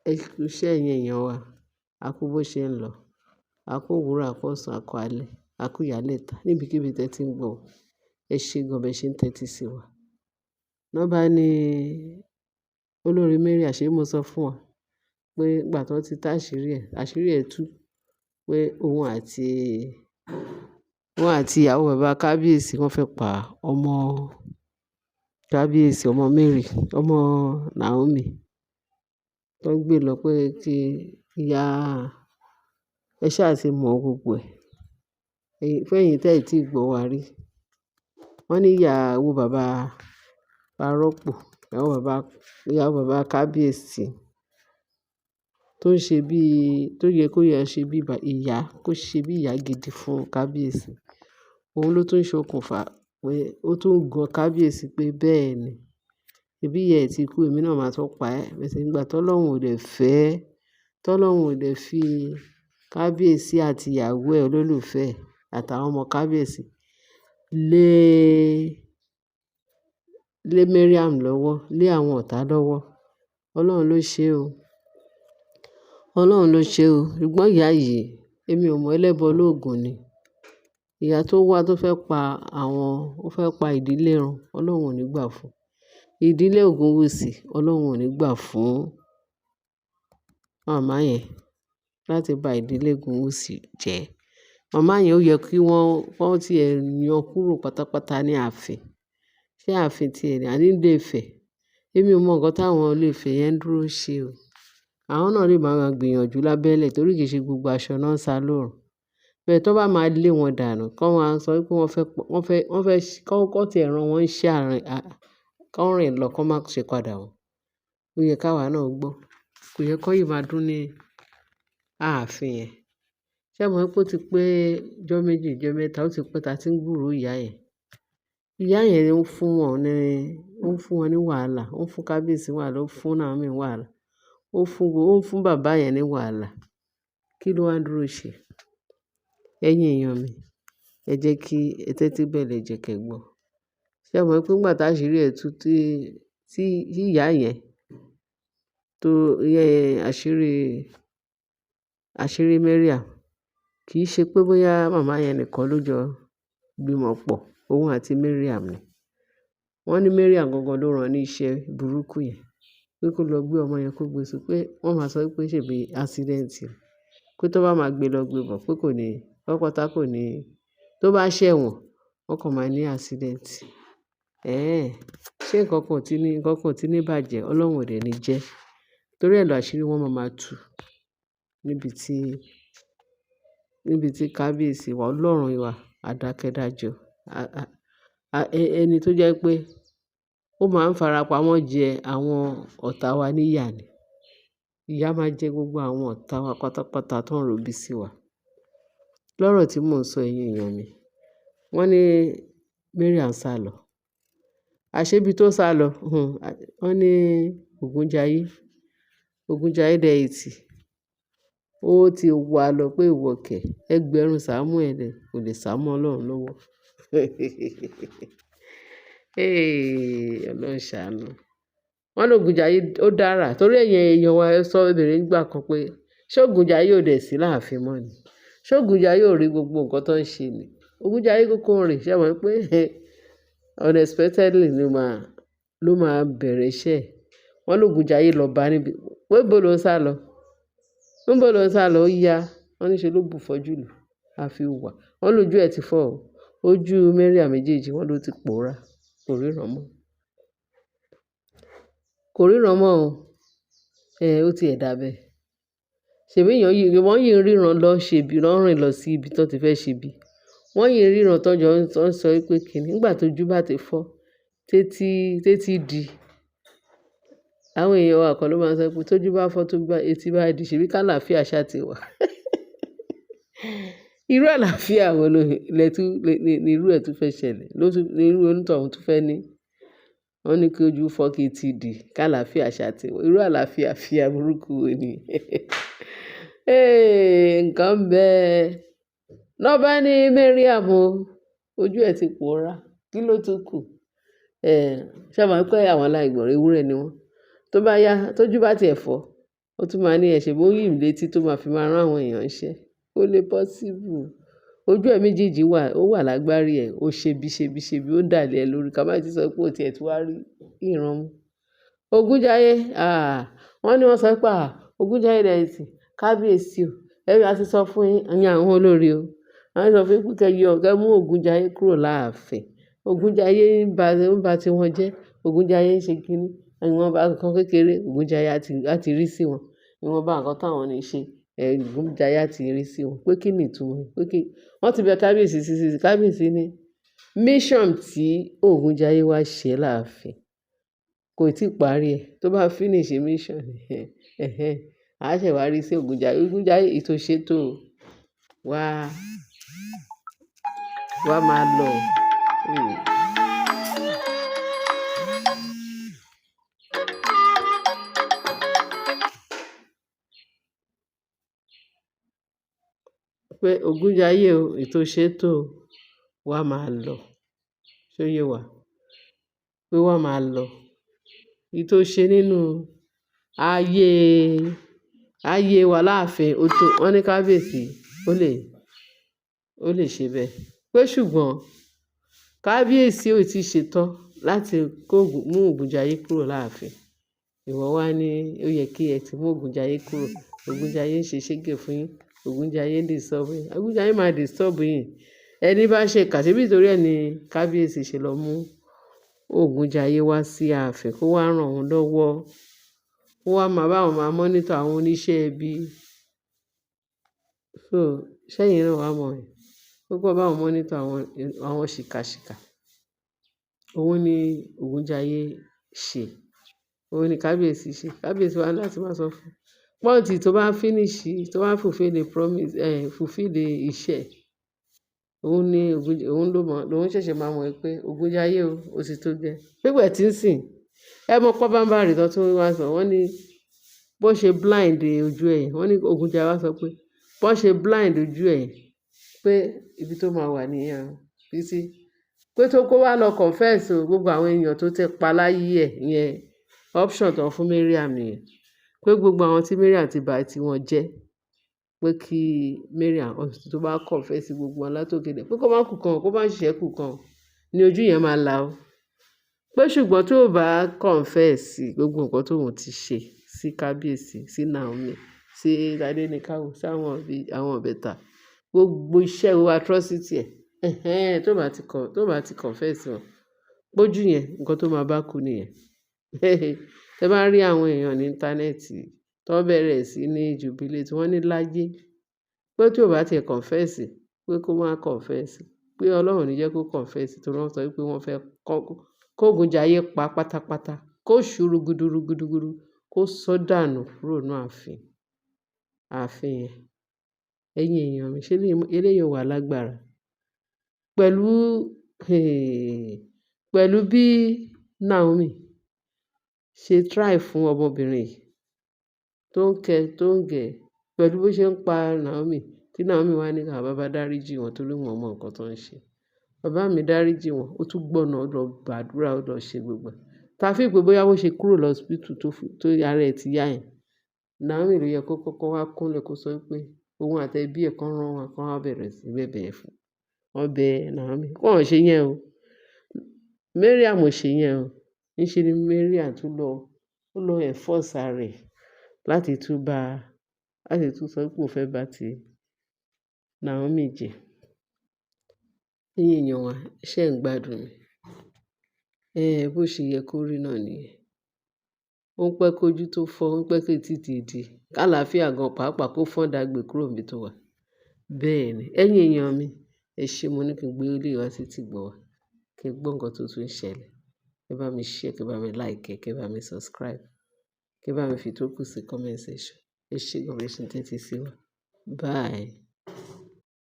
Ẹ kú iṣẹ́ ẹ̀yin èèyàn wa. A kú bó ṣe ń lọ. A kú òwúrọ̀, a kú ọ̀sán, a kú alẹ́, a kú ìyálẹ́ta. Níbikíbi tí ẹ ti ń gbọ́, ẹ ṣé gan bẹ ṣe ń tẹ́tí sí wa. Ná bá ní olórí Mariam, ṣé mo sọ fún ọ pé ìgbà tí wọ́n ti tá àṣírí ẹ̀, àṣírí ẹ̀ tú pé òun àti ìyàwó bàbá kábíyèsí wọ́n fẹ́ pa ọmọ kábíyèsí, ọmọ Mary, ọmọ Naomi tó ń gbé lọ pé kí ìyá ẹ ṣáà ti mọ gbogbo ẹ̀. Fún ẹ̀yin tí ẹ tí gbọ́ wa rí. Wọ́n ní ìyàwó bàbá arọ́pò, ìyàwó bàbá kábíyèsí tó ń ṣe bí, tó yẹ kó yẹ ṣe bí ìyá, kó ṣe bí ìyá gidi fún kábíyèsí. Òun ló tún ṣokùnfà pé ó tún gan kábíyèsí pé bẹ́ẹ̀ ni, ṣebí ìyá ẹ ti kú, èmi náà máa tún pa ẹ́. Bẹ́ẹ̀ sì nígbà tí Ọlọ́run ò dẹ̀ fẹ́, tí Ọlọ́run ò dẹ̀ fi kábíyèsí àti ìyàwó ẹ̀ olólùfẹ́ àtàwọn ọmọ kábíyèsí lé, lé Mariam lọ́wọ́, lé àwọn ọ̀tá lọ́wọ́. Ọlọ́run ló ṣe o. Ọlọ́run ló ṣe o. Ṣùgbọ́n ìyá yìí, èmi ò mọ̀ ẹlẹ́bọ lóògùn ni. Ìyá tó wá tó fẹ́ pa àwọn, ó fẹ́ pa ìdílé run, Ọlọ́run ò ní gbà fún. Ìdílé Ògúnwùsì, Ọlọ́run ò ní gbà fún màmá yẹn láti ba ìdílé Ògúnwùsì jẹ́. Màmá yẹn ó yẹ kí wọ́n, wọ́n ti ẹ̀ yan kúrò pátápátá ní ààfin. Ṣé ààfin tí ẹ ní? Àní ilé Ifẹ̀. Èmi ò mọ nǹkan táwọn ilé Ifẹ̀ yẹn ń dúró ṣe o. Àwọn náà lè máa gbìyànjú lábẹ́lẹ̀ torí kì í ṣe gbogbo aṣọ náà ń sá lóòrùn. Bẹ́ẹ̀ tó bá máa lé wọn dànù, kí wọ́n máa sọ wípé wọ́n fẹ́, wọ́n fẹ́, wọ́n fẹ́ kó tí ẹ rán wọn iṣẹ́ àárín, kó rìn lọ kó má ṣe padà wọ́n. Ó yẹ ká wa náà gbọ́. Kò yẹ kó yìí máa dún ní ààfin yẹn. Ṣé ẹ mọ̀ pé ó ti pé ọjọ́ méjì, ọjọ́ mẹ́ta, ó ti pẹ́ ta tí ń gbúrò ìyá yẹn. Ìyá yẹn ń fún wọn ní, ó ń fún wọn ní wàhálà, ó ń fún kábíyèsí wàhálà, ó ń fún Naomi wàhálà, ó ń fún bàbá yẹn ní wàhálà. Kí ló wá ń dúró ṣe? Ẹ̀yin èèyàn mi, ẹ jẹ́ kí ẹ tẹ́tí bẹ̀lẹ̀ jẹ́ kí ẹ gbọ́. Ṣé ẹ mọ̀ pé nígbà tí àṣírí ẹ̀ tú tí, tí ìyá yẹn tó yẹ àṣírí, àṣírí Mariam, kì í ṣe pé bóyá màmá yẹn nìkan ló jọ gbìmọ̀ pọ̀, òun àti Mariam ni. Wọ́n ní Mariam gangan ló rán ní iṣẹ́ burúkú yẹn pé kó lọ gbé ọmọ yẹn kó gbé sí pé wọ́n máa sọ pé ṣe bí accident ni. Pé tó bá máa gbé lọ gbé bọ̀ pé kò ní, pátápátá kò ní, tó bá ṣẹ̀wọ̀n, wọ́n kàn máa ní accident. Ẹ́n, ṣé nǹkan kan ò tí ní, nǹkan kan ò tí ní bàjẹ́, Ọlọ́run ò dẹ̀ ní jẹ́. Torí ẹ lọ àṣírí wọn máa ma tú níbi tí, níbi tí kábíyèsí wa, Ọlọ́run wa, adákẹ́dájọ́. Ẹni tó jẹ́ pé ó máa ń farapa mọ́ jẹ àwọn ọ̀tá wa níyà ni. Ìyà máa jẹ gbogbo àwọn ọ̀tá wa pátápátá tó ń robi sí wa. Lọ́rọ̀ tí mò ń sọ ẹ̀yin èèyàn mi, wọ́n ní Mariam sálọ. Àṣé bí tó sálọ, wọ́n ní Ògúnjáyé, Ògúnjáyé deity. Ó ti wá lọ pé ìwọ kẹ̀, ẹgbẹ̀rún Samuel kò lè sá mọ́ Ọlọ́run lọ́wọ́. Hey, Ọlọ́run ṣàánú. Wọ́n ní Ògúnjáyé ó dára torí ẹ̀yin èèyàn wa sọ obìnrin nígbà kan pé ṣé Ògúnjáyé ò dẹ̀ sí láàfin mọ́ ni? Ṣé Ògúnjáyé ò rí gbogbo nǹkan tó ń ṣe ni? Ògúnjáyé kúkú ń rìn, ṣé ẹ mọ̀ pé unexpectedly ló máa bẹ̀rẹ̀ iṣẹ́. Wọ́n ní Ògúnjáyé lọ bá níbi, pé ibo ló ń sá lọ? Níbo ló ń sá lọ? Ó ya. Wọ́n ní ṣe ló bu ìfọ́jú lù, a fi wà. Wọ́n lójú ẹ ti fọ́ o. Ojú Mariam méjèèjì wọ́n ló ti pòórá, kò ríran mọ́. Kò ríran mọ́ o. Ẹ̀, ó ti ẹ̀ dà bẹ́ẹ̀. Ṣèbí èèyàn yìí, wọ́n yìí ń ríran lọ ṣe bí, lọ́ ń rìn lọ sí ibi tó ti fẹ́ ṣe bí. Wọ́n yìí ń ríran tó jọ ń sọ wípé kíni nígbà tó ojú bá ti fọ́, tétí, tétí di. Àwọn èèyàn wa kan ló máa ń sọ pé tó ojú bá fọ́ tó bá etí bá di, ṣèbí ká àlàáfíà ṣá ti wà. Irú àlàáfíà wo ló lẹ tú, ní irú ẹ tún fẹ́ ṣẹlẹ̀, ló tún, ní irú onítọ̀hún tún fẹ́ ní. Wọ́n ní kí ojú fọ́ kí etí di, ká àlàáfíà ṣá ti wà. Irú àlàáfíà fíà burúkú wo ni? Hey, nǹkan bẹ́ẹ̀. Lọ bá ní Mariam o, ojú ẹ ti pòórá. Kí ló tún kù? Ẹ̀, ṣé ẹ mọ̀ pé àwọn aláìgbọràn ewúrẹ́ ni wọ́n. Tó bá yá, tó ojú bá ti ẹ̀ fọ́, Ó tún máa ní ẹ ṣe bó yìn létí tó máa fi máa rán àwọn èèyàn iṣẹ́. Ó lè possible. Ojú ẹ méjèèjì wà, ó wà lágbárí ẹ. Ó ṣe bí, ṣe bí, ṣe bí, ó ń dà lé ẹ lórí. Ká má tí sọ pé ó ti ẹ̀ tú wá rí ìran mú. Ògúnjáyé, ah, wọ́n ní wọ́n sọ pé, ah, Ògúnjáyé rẹ̀ sì, kábíyèsí o. Ẹ a ti sọ fún yín, ìyẹn àwọn olórí o. Wọ́n sọ fún yín pé kí ẹ yọ, kí ẹ mú Ògúnjáyé kúrò láàfin. Ògúnjáyé ń ba tí wọ́n jẹ́. Ògúnjáyé ń ṣe kíní. Ìwọ̀nba nǹkan kékeré, Ògúnjáyé á ti rí sí wọn. Ìwọ̀nba nǹkan táwọn ní ṣe, Ògúnjáyé á ti rí sí wọn. Pé kí ni ìtumọ̀ ẹ? Pé kí wọ́n ti bẹ kábíyèsí sí, sí, sí. Kábíyèsí ní mission tí Ògúnjáyé wá ṣe láàfin kò tí ì parí ẹ̀. Tó bá finish mission, ẹ̀hẹn, a ṣẹ̀ wá rí sí Ògúnjáyé. Ògúnjáyé ètò ṣe tó wá, wá máa lọ. Pé Ògúnjáyé o, ètò ṣe tó wá máa lọ. Ṣé ó yé wa? Pé wá máa lọ. Èyí tó ṣe nínú ayé, ayé wa láàfin, ó tó, wọ́n ní kábíyèsí ó lè ṣe bẹ́ẹ̀. Pé ṣùgbọ́n kábíyèsí ò tí ì ṣe tán láti kó mú Ògúnjáyé kúrò láàfin. Ìwọ wá ní ó yẹ kí ẹ ti mú Ògúnjáyé kúrò. Ògúnjáyé ń ṣe ṣége fún yín. Ògúnjáyé ń disturb yín. Ògúnjáyé máa disturb yín. Ẹni bá ṣe kà, ṣebí nítorí ẹ ní kábíyèsí ṣe lọ mú Ògúnjáyé wá sí ààfin kó wá rán òun lọ́wọ́. Kó wá máa bá òun máa monitor àwọn oníṣẹ́ ibi. So, ṣẹ́yìn náà wá mọ̀ ẹ́. Kó kó bá òun monitor àwọn ṣìkàṣìkà. Òun ni Ògúnjáyé ṣe. Òun ni kábíyèsí ṣe. Kábíyèsí wá láti máa sọ fún un. Pọ́ǹtì tó bá finish, tó bá fulfill the promise, fulfill the iṣẹ́, òun ni òun ló mọ̀, lòun ṣẹ̀ṣẹ̀ máa mọ̀ pé Ògúnjáyé o, ó ti tó gẹ́. Pé tí ń sìn, ẹ mọ̀ pabambarì tó tún wá sọ, wọ́n ní bó ṣe blind ojú ẹ̀, wọ́n ní Ògúnjáyé wá sọ pé bó ṣe blind ojú ẹ̀ pé ibi tó máa wà nìyẹn títí. Pé tó kó wá lọ confess o, gbogbo àwọn èèyàn tó ti pa láyé ẹ̀ yẹn, option tó fún Mariam nìyẹn. Pé gbogbo àwọn tí Mariam ti bà tí wọ́n jẹ́, pé kí Mariam tó bá confess gbogbo wọn látòkè dé, pé kó má kú kan, kó má ṣiṣẹ́ kú kan ní ojú yẹn máa là ó. Pé ṣùgbọ́n tó bá confess gbogbo nǹkan tó òun ti ṣe sí kábíyèsí, sí Naomi, sí Tadenikawo, sí àwọn ìbẹta, gbogbo iṣẹ́ atrocity ẹ̀, ẹ̀hẹn, tó bá ti confess wọn, pójú yẹn, nǹkan tó máa bá kú nìyẹn. Tẹ bá rí àwọn èèyàn ní íńtánẹ́ẹ̀tì tó bẹ̀rẹ̀ sí ní jubilate, wọ́n ní láyé. Pé tí ò bá ti confess, pé kó má confess, pé Ọlọ́run ò ní jẹ́ kó confess torí wọ́n sọ wípé wọ́n fẹ́ kó Ògúnjáyé pa pátápátá, kó ṣú rugudu rugudu kó sọ dànù kúrò nínú ààfin, ààfin yẹn. Ẹ̀yin èèyàn mi, ṣé eléyìí ò wà lágbára? Pẹ̀lú, pẹ̀lú bí Naomi ṣe try fún ọmọbìnrin yìí tó ń kẹ́, tó ń gẹ̀, pẹ̀lú bó ṣe ń pa Naomi, tí Naomi wá ní ká bàbá dáríji wọn torí wọ́n mọ nǹkan tó ń ṣe. Bàbá mi dáríji wọn, ó tún gbọ̀nà ó lọ gbàdúrà, ó lọ ṣe gbogbo ẹ̀. Ta feel pé bóyá bó ṣe kúrò lọ hospital tó ara ẹ̀ ti yá yẹn. Naomi ló yẹ kó kọ́kọ́ wá kúnlẹ̀ kó sọ wípé òun àti ẹbí ẹ̀ kan rán wọn, kan wá bẹ̀rẹ̀ sí bẹ̀bẹ̀ fún. Wọ́n bẹ Naomi. Wọ́n ò ṣe yẹn o. Mariam ò ṣe yẹn o. Níṣe ni Mariam tún lọ, ó lọ enforce ara ẹ̀ láti tún bá, láti tún sọ pé òun fẹ́ bá ti Naomi jẹ́. Ẹ̀yin èèyàn wa, ṣé ẹ̀ ń gbádùn mi? Bó ṣe yẹ kó rí náà nìyẹn. Ó ń pẹ́ kójú tó fọ́, ó ń pẹ́ kí etí ti di. Kálàfíà gan pàápàá kó fọ́n dàgbé kúrò níbi tó wà. Bẹ́ẹ̀ ni. Ẹ̀yin èèyàn mi, ẹ ṣé mo ní kí n gbé eléyìí wá sí ìtìgbọ́ wa. Kí ẹ gbọ́ nǹkan tó tún ń ṣẹlẹ̀. Ẹ bá mi share, kí ẹ bá mi like, kí ẹ bá mi subscribe, kí ẹ bá mi fi tó kù sí comment section. Ẹ ṣé gan bí ẹ ṣe ń tẹ́tí sí wa. Bye.